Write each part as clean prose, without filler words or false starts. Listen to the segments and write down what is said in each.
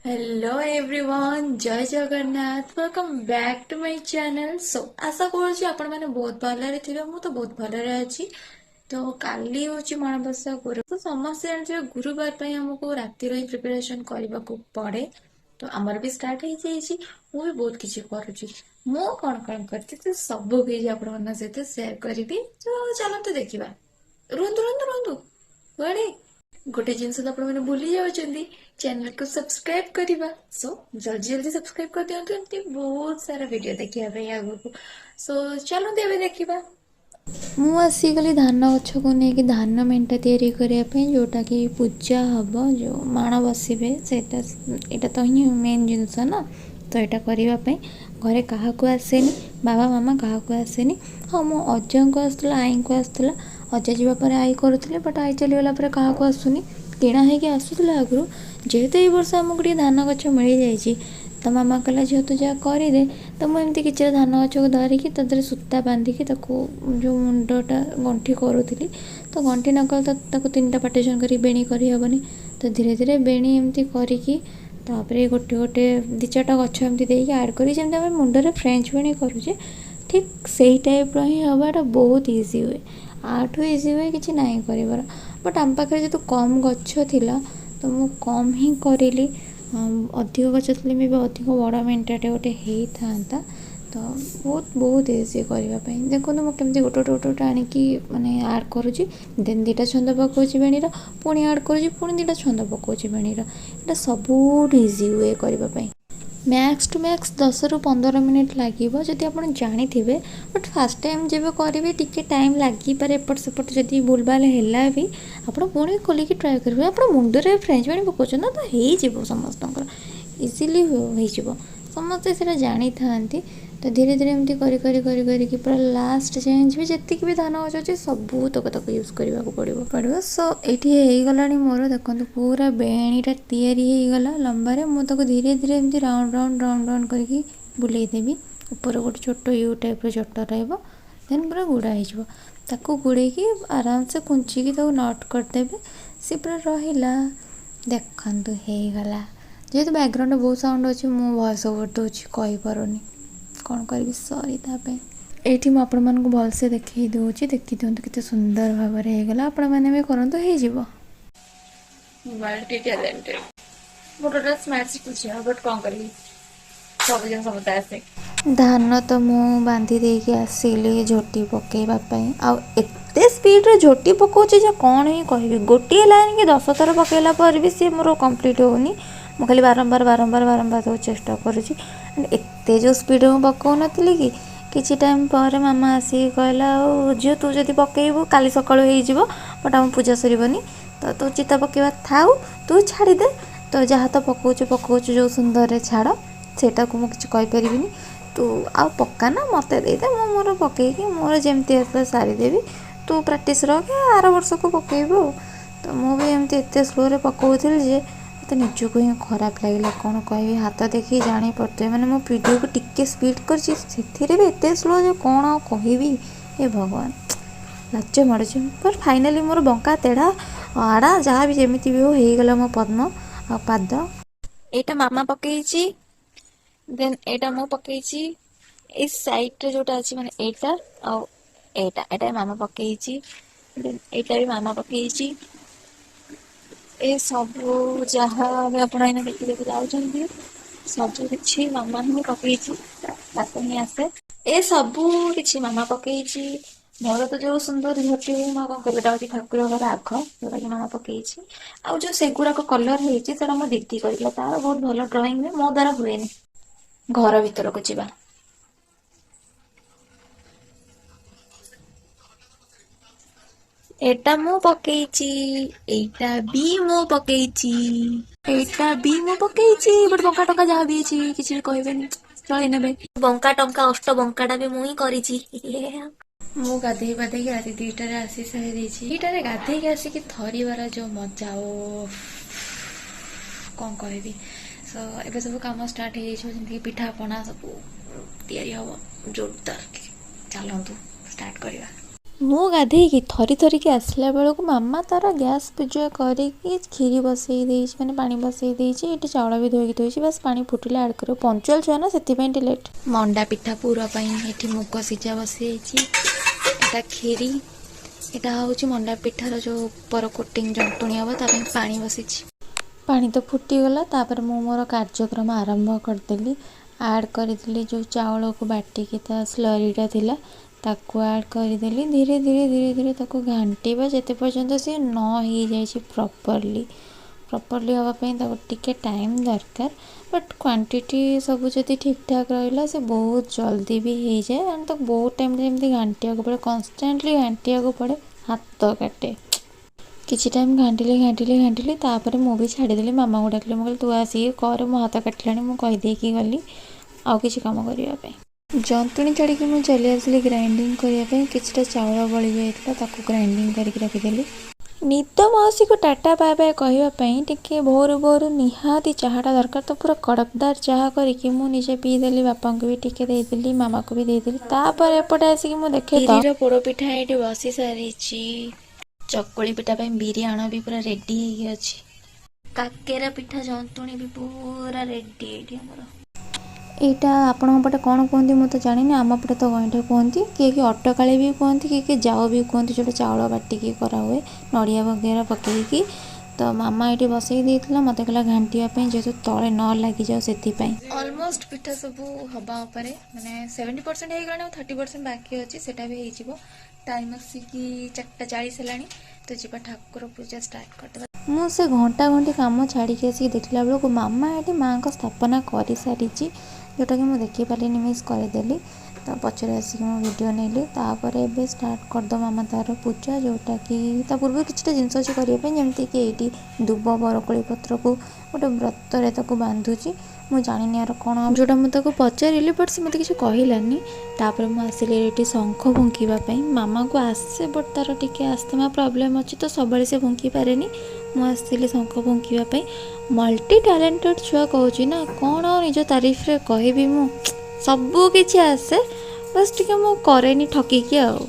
Hello everyone, ଜୟ Jagannath. Welcome back to my channel. So ଆଶା କରୁଛି ଆପଣମାନେ ବହୁତ ଭଲରେ ଥିବେ। ମୁଁ ତ ବହୁତ ଭଲରେ ଅଛି। ତ କାଲି ହେଉଛି ମାଣବସା ଗୁରୁ। ତ ସମସ୍ତେ ଜାଣିଥିବେ, ଗୁରୁବାର ପାଇଁ ଆମକୁ ରାତିରୁ ହିଁ ପ୍ରିପାରେସନ୍ କରିବାକୁ ପଡ଼େ। ତ ଆମର ବି ଷ୍ଟାର୍ଟ ହେଇଯାଇଛି। ମୁଁ ବି ବହୁତ କିଛି କରୁଛି। ମୁଁ କ'ଣ କ'ଣ କରିଛି, ତ ସବୁ କିଛି ଆପଣମାନଙ୍କ ସହିତ ସେୟାର କରିବି। ତ ଚାଲନ୍ତୁ ଦେଖିବା। ରୁହନ୍ତୁ, ରୁହନ୍ତୁ, ରୁହନ୍ତୁ, କୁଆଡ଼େ? ଗୋଟେ ଜିନିଷ ତ ଆପଣମାନେ ଭୁଲି ଯାଉଛନ୍ତି, ଚ୍ୟାନେଲକୁ ସବସ୍କ୍ରାଇବ କରିବା। ସୋ ଜଲ୍ଦି ଜଲ୍ଦି ସବସ୍କ୍ରାଇବ କରିଦିଅନ୍ତୁ ଏମିତି ବହୁତ ସାରା ଭିଡ଼ିଓ ଦେଖିବା ପାଇଁ ଆଗକୁ। ସୋ ଚାଲନ୍ତୁ ଏବେ ଦେଖିବା। ମୁଁ ଆସିଗଲି ଧାନ ଗଛକୁ ନେଇକି ଧାନ ମେଣ୍ଟା ତିଆରି କରିବା ପାଇଁ, ଯେଉଁଟାକି ପୂଜା ହେବ, ଯେଉଁ ମାଣ ବସିବେ ସେଇଟା। ଏଇଟା ତ ହିଁ ମେନ୍ ଜିନିଷ ନା। ତ ଏଇଟା କରିବା ପାଇଁ ଘରେ କାହାକୁ ଆସେନି, ବାବା ମାମା କାହାକୁ ଆସେନି। ହଁ, ମୋ ଅଜାଙ୍କୁ ଆସୁଥିଲା, ଆଈଙ୍କୁ ଆସୁଥିଲା। ଅଜା ଯିବା ପରେ ଆଈ କରୁଥିଲେ, ବଟ୍ I ଚାଲିଗଲା ପରେ କାହାକୁ ଆସୁନି। କିଣା ହେଇକି ଆସୁଥିଲା ଆଗରୁ। ଯେହେତୁ ଏଇ ବର୍ଷ ଆମକୁ ଟିକେ ଧାନ ଗଛ ମିଳିଯାଇଛି, ତ ମାମା କହିଲା, ଝିଅ ତୁ ଯାହା କରିଦେ। ତ ମୁଁ ଏମିତି କିଛିଟା ଧାନ ଗଛକୁ ଧରିକି ତା ଦେହରେ ସୂତା ବାନ୍ଧିକି ତାକୁ ଯେଉଁ ମୁଣ୍ଡଟା ଗଣ୍ଠି କରୁଥିଲି। ତ ଗଣ୍ଠି ନ କଲେ ତ ତାକୁ ତିନିଟା ପାର୍ଟିସନ୍ କରିକି ବେଣୀ କରିହେବନି। ତ ଧୀରେ ଧୀରେ ବେଣୀ ଏମିତି କରିକି, ତାପରେ ଗୋଟେ ଗୋଟେ ଦୁଇ ଚାରିଟା ଗଛ ଏମିତି ଦେଇକି ଆଡ଼୍ କରି, ଯେମିତି ଆମେ ମୁଣ୍ଡରେ ଫ୍ରେଞ୍ଚ ବେଣୀ କରୁଛେ, ଠିକ୍ ସେଇ ଟାଇପ୍ର ହିଁ ହେବ। ଏଇଟା ବହୁତ ଇଜି ହୁଏ, ୟାଠୁ ଇଜି ହୁଏ କିଛି ନାହିଁ କରିବାର। ବଟ୍ ଆମ ପାଖରେ ଯେହେତୁ କମ୍ ଗଛ ଥିଲା, ତ ମୁଁ କମ୍ ହିଁ କରିଲି। ଅଧିକ ଗଛ ଥିଲେ ବି ଅଧିକ ବଡ଼ ମେଣ୍ଟାଟେ ଗୋଟେ ହେଇଥାନ୍ତା। ତ ବହୁତ ବହୁତ ଇଜି କରିବା ପାଇଁ। ଦେଖନ୍ତୁ, ମୁଁ କେମିତି ଗୋଟେ ଗୋଟେ ଗୋଟେ ଗୋଟେ ଆଣିକି ମାନେ ଆଡ଼୍ କରୁଛି। ଦେନ୍ ଦୁଇଟା ଛନ୍ଦ ପକାଉଛି ବେଣୀର, ପୁଣି ଆଡ଼୍ କରୁଛି, ପୁଣି ଦୁଇଟା ଛନ୍ଦ ପକାଉଛି ବେଣୀର। ଏଇଟା ସବୁଠୁ ଇଜି ହୁଏ କରିବା ପାଇଁ। ମ୍ୟାକ୍ସ ଟୁ ମ୍ୟାକ୍ସ 10ରୁ 15 ମିନିଟ୍ ଲାଗିବ ଯଦି ଆପଣ ଜାଣିଥିବେ। ବଟ୍ ଫାର୍ଷ୍ଟ ଟାଇମ୍ ଯେବେ କରିବେ, ଟିକେ ଟାଇମ୍ ଲାଗିପାରେ। ଏପଟ ସେପଟ ଯଦି ଭୁଲଭାଲ ହେଲା ବି, ଆପଣ ପୁଣି ଖୋଲିକି ଟ୍ରାଏ କରିବେ। ଆପଣ ମୁଣ୍ଡରେ ଫ୍ରେଞ୍ଚ ବେଣୀ ପକାଉଛନ୍ତି ନା, ତ ହେଇଯିବ ସମସ୍ତଙ୍କର, ଇଜିଲି ହେଇଯିବ। ସମସ୍ତେ ସେଇଟା ଜାଣିଥାନ୍ତି। ତ ଧୀରେ ଧୀରେ ଏମିତି କରି କରି କରି କରିକି ପୁରା ଲାଷ୍ଟ ଯାଏଁ ଯିବେ। ଯେତିକି ବି ଧାନ ଗଛ ଅଛି, ସବୁ ତକ ତାକୁ ୟୁଜ୍ କରିବାକୁ ପଡ଼ିବ। ସୋ ଏଇଠି ହେଇଗଲାଣି ମୋର। ଦେଖନ୍ତୁ, ପୁରା ବେଣୀଟା ତିଆରି ହେଇଗଲା ଲମ୍ବାରେ। ମୁଁ ତାକୁ ଧୀରେ ଧୀରେ ଏମିତି ରାଉଣ୍ଡ ରାଉଣ୍ଡ ରାଉଣ୍ଡ ରାଉଣ୍ଡ କରିକି ବୁଲେଇ ଦେବି। ଉପରେ ଗୋଟେ ଛୋଟ you ଟାଇପ୍ର ଜଟ ରହିବ, ଦେନ୍ ପୁରା ଗୁଡ଼ା ହେଇଯିବ। ତାକୁ ଗୁଡ଼େଇକି ଆରାମସେ କୁଞ୍ଚିକି ତାକୁ not କରିଦେବେ, ସେ ପୁରା ରହିଲା। ଦେଖନ୍ତୁ, ହେଇଗଲା। ଯେହେତୁ ବ୍ୟାକଗ୍ରାଉଣ୍ଡରେ ବହୁତ ସାଉଣ୍ଡ ଅଛି, ମୁଁ ଭଏସ୍ ଓଭର୍ ଦେଉଛି, କହିପାରୁନି, କ'ଣ କରିବି, ସରି ତା ପାଇଁ। ଏଇଠି ମୁଁ ଆପଣମାନଙ୍କୁ ଭଲସେ ଦେଖେଇ ଦେଉଛି। ଦେଖିଦିଅନ୍ତୁ କେତେ ସୁନ୍ଦର ଭାବରେ ହେଇଗଲା। ଆପଣମାନେ ବି କରନ୍ତୁ, ହେଇଯିବ। Multi talented. ମୁଁ ଟୋଟାଲ୍ ସ୍ମାର୍ଟ ସିଟି ଝିଅ, ବଟ୍ କ'ଣ କରିବି, ସବୁ ଜିନିଷ ମତେ ଆସେ। ଧାନ ତ ମୁଁ ବାନ୍ଧି ଦେଇକି ଆସିଲି ଝୋଟି ପକାଇବା ପାଇଁ। ଆଉ ଏତେ ସ୍ପିଡ଼ରେ ଝୋଟି ପକାଉଛି ଯେ କ'ଣ ହିଁ କହିବି। ଗୋଟିଏ ଲାଇନ୍ କି 10 ଥର ପକାଇଲା ପରେ ବି ସିଏ ମୋର କମ୍ପ୍ଲିଟ୍ ହେଉନି। ମୁଁ ଖାଲି ବାରମ୍ବାର ବାରମ୍ବାର ବାରମ୍ବାର ତାକୁ ଚେଷ୍ଟା କରୁଛି। ଏତେ ଯେଉଁ ସ୍ପିଡ଼ରେ ମୁଁ ପକାଉନଥିଲି କି, କିଛି ଟାଇମ୍ ପରେ ମାମା ଆସିକି କହିଲା, ଆଉ ଝିଅ, ତୁ ଯଦି ପକାଇବୁ କାଲି ସକାଳୁ ହେଇଯିବ, ବଟ୍ ଆମ ପୂଜା ସରିବନି। ତ ତୁ ଚିତା ପକାଇବା ଥାଉ, ତୁ ଛାଡ଼ିଦେ। ତ ଯାହା ତ ପକାଉଛୁ ପକାଉଛୁ ଯେଉଁ ସୁନ୍ଦରରେ, ଛାଡ଼ ସେଇଟାକୁ, ମୁଁ କିଛି କହିପାରିବିନି। ତୁ ଆଉ ପକା ନା, ମୋତେ ଦେଇଦେ, ମୁଁ ମୋର ପକାଇକି ମୋର ଯେମିତି ଆସିଲା ସାରିଦେବି। ତୁ ପ୍ରାକ୍ଟିସ୍ ରଖେ, ଆର ବର୍ଷକୁ ପକାଇବୁ। ଆଉ ତ ମୁଁ ବି ଏମିତି ଏତେ ସ୍ଲୋରେ ପକାଉଥିଲି ଯେ ମୋତେ ନିଜକୁ ହିଁ ଖରାପ ଲାଗିଲା। କ'ଣ କହିବି, ହାତ ଦେଖିକି ଜାଣିପାରୁଥିବେ। ମାନେ ମୁଁ ଭିଡ଼ିଓକୁ ଟିକେ ସ୍ପିଡ଼ କରିଛି, ସେଥିରେ ବି ଏତେ ସ୍ଲୋ ଯେ କ'ଣ ଆଉ କହିବି। ଏ ଭଗବାନ, ଲାଜ ମାଡ଼ୁଛି। ବଟ୍ ଫାଇନାଲି ମୋର ବଙ୍କା ତେଢ଼ା ଆଡ଼ା ଯାହା ବି ଯେମିତି ବି ହଉ, ହେଇଗଲା ମୋ ପଦ୍ମ ଆଉ ପାଦ। ଏଇଟା ମାମା ପକେଇଛି, ଦେନ୍ ଏଇଟା ମୁଁ ପକେଇଛି। ଏଇ ସାଇଡ୍ରେ ଯୋଉଟା ଅଛି, ମାନେ ଏଇଟା ଆଉ ଏଇଟା, ଏଇଟା ମାମା ପକେଇଛି। ଦେନ୍ ଏଇଟା ବି ମାମା ପକେଇଛି। ଏ ସବୁ ଯାହା ବି ଆପଣ ଏଇନା ଦେଖିବାକୁ ଯାଉଛନ୍ତି, ସବୁ କିଛି ମାମା ହିଁ ପକେଇଛି, ତାକୁ ହିଁ ଆସେ। ଏ ସବୁ କିଛି ମାମା ପକେଇଛି। ମୋର ତ ଯୋଉ ସୁନ୍ଦର ଝୋଟି, ମୁଁ ଆଉ କଣ କରିବି। ଏଇଟା ହଉଛି ଠାକୁରଙ୍କର ଆଖ, ଯୋଉଟା କି ମାମା ପକେଇଛି। ଆଉ ଯୋଉ ସେଗୁଡାକ କଲର ହେଇଛି, ସେଟା ମୋ ଦିଦି କରିଥିଲା। ତାର ବହୁତ ଭଲ ଡ୍ରଇଂ ହୁଏ, ମୋ ଦ୍ୱାରା ହୁଏନି। ଘର ଭିତରକୁ ଯିବା। ଏଇଟା ମୁଁ ପକେଇଛି, ଏଇଟା ବି ମୁଁ ପକେଇଛି, ଏଇଟା ବି ମୁଁ ପକେଇଛି। ଗୋଟେ ବଙ୍କା ଟଙ୍କା ଯାହା ବି ହେଇଛି, କିଛି ବି କହିବେନି, ଚଳେଇ ନେବେ। ବଙ୍କା ଟଙ୍କା ଅଷ୍ଟ ବଙ୍କାଟା ବି ମୁଁ ହିଁ କରିଛି। ମୁଁ ଗାଧେଇ ପାଧେଇକି ରାତି 2ଟାରେ ଆସି ସାରି ଦେଇଛି। 2ଟାରେ ଗାଧେଇକି ଆସିକି ଥରିବାର ଯୋଉ ମଜା, ଓ କ'ଣ କହିବି। ସୋ ଏବେ ସବୁ କାମ ଷ୍ଟାର୍ଟ ହେଇଯାଇଥିବ, ଯେମିତିକି ପିଠା ପଣା ସବୁ ତିଆରି ହବ ଜୋରଦାର। ଚାଲନ୍ତୁ ଷ୍ଟାର୍ଟ କରିବା। ମୁଁ ଗାଧେଇକି ଥରି ଥରିକି ଆସିଲା ବେଳକୁ ମାମା ତାର ଗ୍ୟାସ୍ ପୂଜା କରିକି କ୍ଷୀରି ବସେଇ ଦେଇଛି, ମାନେ ପାଣି ବସେଇ ଦେଇଛି। ଏଠି ଚାଉଳ ବି ଧୋଇକି ଥୋଇଛି, ବାସ୍ ପାଣି ଫୁଟିଲେ ଆଡ଼୍ କରିବ। ପଞ୍ଚୁଆଲ ଛୁଆ ନା, ସେଥିପାଇଁ ଟିକେ ଲେଟ୍। ମଣ୍ଡା ପିଠା ପୁର ପାଇଁ ଏଠି ମୁଗ ସିଝା ବସିଯାଇଛି। ଏଟା କ୍ଷୀରି, ଏଇଟା ହେଉଛି ମଣ୍ଡା ପିଠାର ଯେଉଁ ଉପର କୋଟିଂ ଜନ୍ତୁଣି ହେବ, ତା ପାଇଁ ପାଣି ବସିଛି। ପାଣି ତ ଫୁଟିଗଲା, ତାପରେ ମୁଁ ମୋର କାର୍ଯ୍ୟକ୍ରମ ଆରମ୍ଭ କରିଦେଲି। ଆଡ଼୍ କରିଦେଲି ଯେଉଁ ଚାଉଳକୁ ବାଟିକି ତା ସ୍ଲରିଟା ଥିଲା, ତାକୁ ଆଡ଼୍ କରିଦେଲି। ଧୀରେ ଧୀରେ ଧୀରେ ଧୀରେ ତାକୁ ଘାଣ୍ଟିବା ଯେତେ ପର୍ଯ୍ୟନ୍ତ ସିଏ ନ ହେଇଯାଇଛି ପ୍ରପର୍ଲି। ପ୍ରପର୍ଲି ହେବା ପାଇଁ ତାକୁ ଟିକେ ଟାଇମ୍ ଦରକାର, ବଟ୍ କ୍ୱାଣ୍ଟିଟି ସବୁ ଯଦି ଠିକ୍ଠାକ୍ ରହିଲା, ସେ ବହୁତ ଜଲ୍ଦି ବି ହେଇଯାଏ। ଆଣ୍ଡ ତାକୁ ବହୁତ ଟାଇମ୍ ଯେମିତି ଘାଣ୍ଟିବାକୁ ପଡ଼େ, କନଷ୍ଟାଣ୍ଟଲି ଘାଣ୍ଟିବାକୁ ପଡ଼େ, ହାତ କାଟେ। କିଛି ଟାଇମ୍ ଘାଣ୍ଟିଲି, ଘାଣ୍ଟିଲି, ଘାଣ୍ଟିଲି, ତାପରେ ମୁଁ ବି ଛାଡ଼ିଦେଲି। ମାମାକୁ ଡାକିଲି, ମୁଁ କହିଲି, ତୁ ଆସିକି କର, ମୋ ହାତ କାଟିଲାଣି। ମୁଁ କହିଦେଇକି ଗଲି ଆଉ କିଛି କାମ କରିବା ପାଇଁ। ଜନ୍ତୁଣି ଛାଡ଼ିକି ମୁଁ ଚାଲି ଆସିଲି ଗ୍ରାଇଣ୍ଡିଙ୍ଗ କରିବା ପାଇଁ। କିଛିଟା ଚାଉଳ ବଳି ଯାଇଥିଲା, ତାକୁ ଗ୍ରାଇଣ୍ଡିଙ୍ଗ କରିକି ରଖିଦେଲି। ନିଦ ମାଉସୀକୁ ଟାଟା ବାଏ ବାଏ କହିବା ପାଇଁ ଟିକେ ଭୋରୁ ଭୋରୁ ନିହାତି ଚାହାଟା ଦରକାର। ତ ପୁରା କଡ଼କଦାର ଚାହା କରିକି ମୁଁ ନିଜେ ପିଇଦେଲି, ବାପାଙ୍କୁ ବି ଟିକେ ଦେଇଦେଲି, ମାମାକୁ ବି ଦେଇଦେଲି। ତାପରେ ଏପଟେ ଆସିକି ମୁଁ ଦେଖେ ତ ବିରିର ପୋଡ଼ ପିଠା ଏଇଠି ବସି ସାରିଛି। ଚକୁଳି ପିଠା ପାଇଁ ବିରି ଆଣ ବି ପୁରା ରେଡି ହେଇକି ଅଛି। କାକେରା ପିଠା ଜନ୍ତୁଣି ବି ପୁରା ରେଡି ଏଇଠି ଆମର। ଏଇଟା ଆପଣଙ୍କ ପଟେ କ'ଣ କୁହନ୍ତି ମୁଁ ତ ଜାଣିନି, ଆମ ପଟେ ତ ଗଇଁଠା କୁହନ୍ତି। କିଏ କିଏ ଅଟକାଳି ବି କୁହନ୍ତି, କିଏ କିଏ ଯାଉ ବି କୁହନ୍ତି, ଯେଉଁଟା ଚାଉଳ ବାଟିକି କରାହୁଏ ନଡ଼ିଆ ବଗେରା ପକେଇକି। ତ ମାମା ଏଇଠି ବସେଇ ଦେଇଥିଲା, ମୋତେ କହିଲା ଘାଣ୍ଟିବା ପାଇଁ, ଯେହେତୁ ତଳେ ନ ଲାଗିଯାଉ ସେଥିପାଇଁ। ଅଲମୋଷ୍ଟ ପିଠା ସବୁ ହବା ଉପରେ, ମାନେ 70% ହେଇଗଲାଣି ଆଉ 30% ବାକି ଅଛି, ସେଟା ବି ହେଇଯିବ। ଟାଇମ୍ ଆସିକି 4:40 ହେଲାଣି, ତ ଯିବା ଠାକୁର ପୂଜା ଷ୍ଟାର୍ଟ କରିଦେବା। ମୁଁ ସେ ଘଣ୍ଟା ଘଣ୍ଟି କାମ ଛାଡ଼ିକି ଆସିକି ଦେଖିଲା ବେଳକୁ ମାମା ଏଠି ମାଆଙ୍କ ସ୍ଥାପନା କରିସାରିଛି, ଯେଉଁଟାକି ମୁଁ ଦେଖିପାରିଲିନି, ମିସ୍ କରିଦେଲି। ତ ପଛରେ ଆସିକି ମୁଁ ଭିଡ଼ିଓ ନେଲି। ତାପରେ ଏବେ ଷ୍ଟାର୍ଟ କରିଦେବ ମାମା ତାର ପୂଜା, ଯେଉଁଟାକି ତା ପୂର୍ବରୁ କିଛିଟା ଜିନିଷ ଅଛି କରିବା ପାଇଁ, ଯେମିତିକି ଏଇଠି ଦୁବ ବରକୋଳି ପତ୍ରକୁ ଗୋଟେ ବ୍ରତରେ ତାକୁ ବାନ୍ଧୁଛି। ମୁଁ ଜାଣିନି ଆର କ'ଣ, ଯେଉଁଟା ମୁଁ ତାକୁ ପଚାରିଲି, ବଟ୍ ସେ ମୋତେ କିଛି କହିଲାନି। ତାପରେ ମୁଁ ଆସିଲି ଏଇଠି ଶଙ୍ଖ ଫୁଙ୍କିବା ପାଇଁ। ମାମାକୁ ଆସେ, ବଟ୍ ତାର ଟିକେ ଆସ୍ଥମା ପ୍ରୋବ୍ଲେମ୍ ଅଛି, ତ ସବୁବେଳେ ସେ ଫୁଙ୍କି ପାରେନି। ମୁଁ ଆସିଥିଲି ଶଙ୍ଖ ଫୁଙ୍କିବା ପାଇଁ। ମଲ୍ଟି ଟ୍ୟାଲେଣ୍ଟେଡ଼ ଛୁଆ କହୁଛି ନା, କ'ଣ ଆଉ ନିଜ ତାରିଫରେ କହିବି ମୁଁ? ସବୁ କିଛି ଆସେ, ବାସ୍ ଟିକେ ମୁଁ କରେନି ଠକିକି ଆଉ।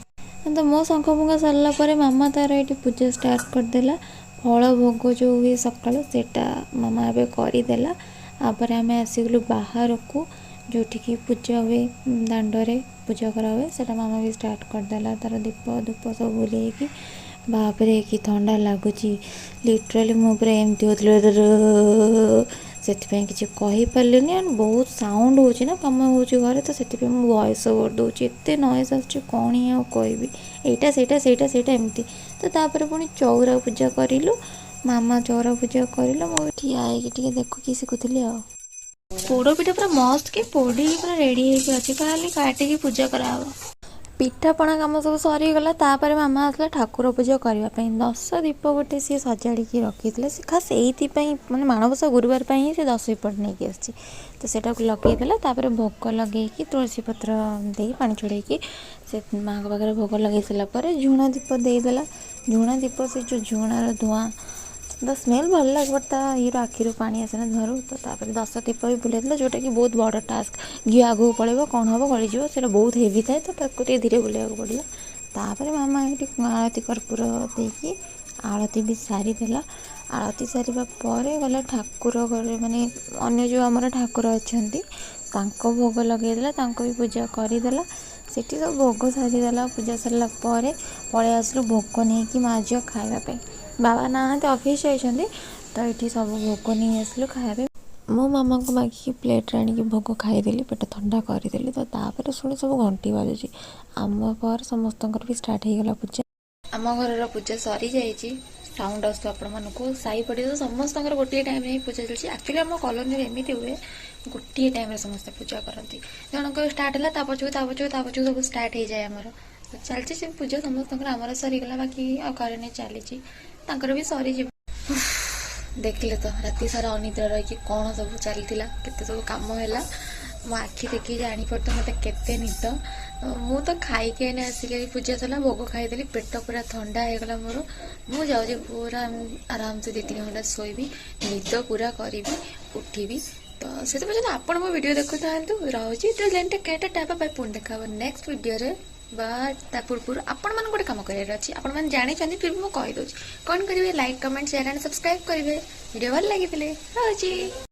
ତ ମୋ ଶଙ୍ଖ ଫୁଙ୍କା ସରିଲା ପରେ ମାମା ତାର ଏଇଠି ପୂଜା ଷ୍ଟାର୍ଟ କରିଦେଲା। ଫଳ ଭୋଗ ଯେଉଁ ହୁଏ ସକାଳୁ, ସେଇଟା ମାମା ଏବେ କରିଦେଲା। ତାପରେ ଆମେ ଆସିଗଲୁ ବାହାରକୁ, ଯେଉଁଠିକି ପୂଜା ହୁଏ, ଦାଣ୍ଡରେ ପୂଜା କରାହୁଏ। ସେଇଟା ମାମା ବି ଷ୍ଟାର୍ଟ କରିଦେଲା ତାର ଦୀପ ଧୂପ ସବୁ ବୁଲେଇକି। ବାପରେ, କି ଥଣ୍ଡା ଲାଗୁଛି! ଲିଟରାଲି ମୁଁ ପୁରା ଏମିତି ହେଉଥିଲି, ସେଥିପାଇଁ କିଛି କହିପାରିଲିନି। ଆଣ୍ଡ ବହୁତ ସାଉଣ୍ଡ ହେଉଛି ନା, କାମ ହେଉଛି ଘରେ, ତ ସେଥିପାଇଁ ମୁଁ ଭଏସ୍ ଓଭର୍ ଦେଉଛି। ଏତେ ନଏଜ୍ ଆସୁଛି, କ'ଣ ହିଁ ଆଉ କହିବି? ଏଇଟା ସେଇଟା ସେଇଟା ସେଇଟା ଏମିତି ତ। ତାପରେ ପୁଣି ଚଉରା ପୂଜା କରିଲୁ। ମାମା ଚଉରା ପୂଜା କରିଲା, ମୁଁ ଠିଆ ହେଇକି ଟିକେ ଦେଖୁକି ଶିଖୁଥିଲି। ଆଉ ପୋଡ଼ ପିଠା ପୁରା ମସ୍ତ କି ପୋଡ଼ିକି ପୁରା ରେଡ଼ି ହେଇକି ଅଛି, ଖାଲି କାଟିକି ପୂଜା କରାହବ। ପିଠାପଣା କାମ ସବୁ ସରିଗଲା। ତାପରେ ମାମା ଆସିଲା ଠାକୁର ପୂଜା କରିବା ପାଇଁ। ଦଶ ଦୀପ ଗୋଟେ ସିଏ ସଜାଡ଼ିକି ରଖିଥିଲା। ସେ ଖାସ୍ ଏଇଥିପାଇଁ, ମାନେ ମାଣବସା ଗୁରୁବାର ପାଇଁ ହିଁ ସେ 10 ଦୀପଟା ନେଇକି ଆସିଛି। ତ ସେଇଟାକୁ ଲଗେଇଦେଲା। ତାପରେ ଭୋଗ ଲଗେଇକି, ତୁଳସୀ ପତ୍ର ଦେଇ, ପାଣି ଛଡ଼େଇକି ସେ ମାଆଙ୍କ ପାଖରେ ଭୋଗ ଲଗେଇ ସାରିଲା ପରେ ଝୁଣା ଦୀପ ଦେଇଦେଲା। ଝୁଣା ଦୀପ, ସେ ଯେଉଁ ଝୁଣାର ଧୂଆଁ, ତା ସ୍ମେଲ୍ ଭଲ ଲାଗେ, ବଟ୍ ତା ଇଏରୁ ଆଖିରୁ ପାଣି ଆସେ ନା ଧୂଆଁରୁ। ତ ତାପରେ 10 ଦୀପ ବି ବୁଲେଇଦେଲା, ଯେଉଁଟାକି ବହୁତ ବଡ଼ ଟାସ୍କ। ଘିଅ ଆଗକୁ ପଳେଇବ, କ'ଣ ହେବ, ଗଳିଯିବ। ସେଇଟା ବହୁତ ହେଭି ଥାଏ, ତ ତାକୁ ଟିକେ ଧୀରେ ବୁଲେଇବାକୁ ପଡ଼ିଲା। ତାପରେ ମାମା ଏଇଠି ଆଳତି କର୍ପୂର ଦେଇକି ଆଳତି ବି ସାରିଦେଲା। ଆଳତି ସାରିବା ପରେ ଗଲା ଠାକୁର ଘରେ, ମାନେ ଅନ୍ୟ ଯେଉଁ ଆମର ଠାକୁର ଅଛନ୍ତି, ତାଙ୍କ ଭୋଗ ଲଗେଇଦେଲା, ତାଙ୍କୁ ବି ପୂଜା କରିଦେଲା। ସେଠି ସବୁ ଭୋଗ ସାରିଦେଲା। ପୂଜା ସାରିଲା ପରେ ପଳେଇ ଆସିଲୁ ଭୋଗ ନେଇକି ମା ଝିଅ ଖାଇବା ପାଇଁ। ବାବା ନାହାନ୍ତି, ଅଫିସ୍ ଯାଇଛନ୍ତି। ତ ଏଇଠି ସବୁ ଭୋଗ ନେଇ ଆସିଲୁ ଖାଇବା ପାଇଁ। ମୋ ମାମାଙ୍କୁ ମାଗିକି ପ୍ଲେଟ୍ରେ ଆଣିକି ଭୋଗ ଖାଇଦେଲି, ପେଟ ଥଣ୍ଡା କରିଦେଲି। ତ ତାପରେ ଶୁଣି ସବୁ ଘଣ୍ଟି ବାଜୁଛି। ଆମ ପରେ ସମସ୍ତଙ୍କର ବି ଷ୍ଟାର୍ଟ ହେଇଗଲା ପୂଜା। ଆମ ଘରର ପୂଜା ସରିଯାଇଛି। ସାଉଣ୍ଡ ଆସୁଥିବ ଆପଣମାନଙ୍କୁ। ସାହି ପଡ଼ିଶା ସମସ୍ତଙ୍କର ଗୋଟିଏ ଟାଇମ୍ରେ ହିଁ ପୂଜା ଚାଲିଛି। ଆକ୍ଚୁଆଲି ଆମ କଲୋନୀରେ ଏମିତି ହୁଏ, ଗୋଟିଏ ଟାଇମ୍ରେ ସମସ୍ତେ ପୂଜା କରନ୍ତି। ଜଣଙ୍କର ଷ୍ଟାର୍ଟ ହେଲା, ତା ପଛକୁ ତା ପଛକୁ ତା ପଛକୁ ସବୁ ଷ୍ଟାର୍ଟ ହେଇଯାଏ ଆମର। ତ ଚାଲିଛି ସେ ପୂଜା ସମସ୍ତଙ୍କର। ଆମର ସରିଗଲା, ବାକି ଆଉ କରେନି, ଚାଲିଛି, ତାଙ୍କର ବି ସରିଯିବ। ଦେଖିଲେ ତ ରାତି ସାରା ଅନିଦ୍ରା ରହିକି କ'ଣ ସବୁ ଚାଲିଥିଲା, କେତେ ସବୁ କାମ ହେଲା। ମୋ ଆଖି ଦେଖିକି ଜାଣିପାରୁଥିବ ମୋତେ କେତେ ନିଦ। ମୁଁ ତ ଖାଇକି ଏଇନେ ଆସିଲି। ପୂଜା ସରିଲା, ଭୋଗ ଖାଇଦେଲି, ପେଟ ପୁରା ଥଣ୍ଡା ହେଇଗଲା ମୋର। ମୁଁ ଯାଉଛି ପୁରା ଆରାମସେ 2-3 ଘଣ୍ଟା ଶୋଇବି, ନିଦ ପୁରା କରିବି, ଉଠିବି। ତ ସେଥି ପର୍ଯ୍ୟନ୍ତ ଆପଣ ମୋ ଭିଡ଼ିଓ ଦେଖୁଥାନ୍ତୁ। ରହୁଛି, till then take care, tata, bye। ପୁଣି ଦେଖା ହେବ ନେକ୍ସଟ ଭିଡ଼ିଓରେ। ବଟ୍ ତା ପୂର୍ବରୁ ଆପଣମାନଙ୍କୁ ଗୋଟେ କାମ କରିବାର ଅଛି। ଆପଣମାନେ ଜାଣିଛନ୍ତି, ଫିର୍ ବି ମୁଁ କହିଦେଉଛି। କ'ଣ କରିବେ? Like, comment, share and subscribe କରିବେ ଭିଡ଼ିଓ ଭଲ ଲାଗିଥିଲେ। ରହୁଛି।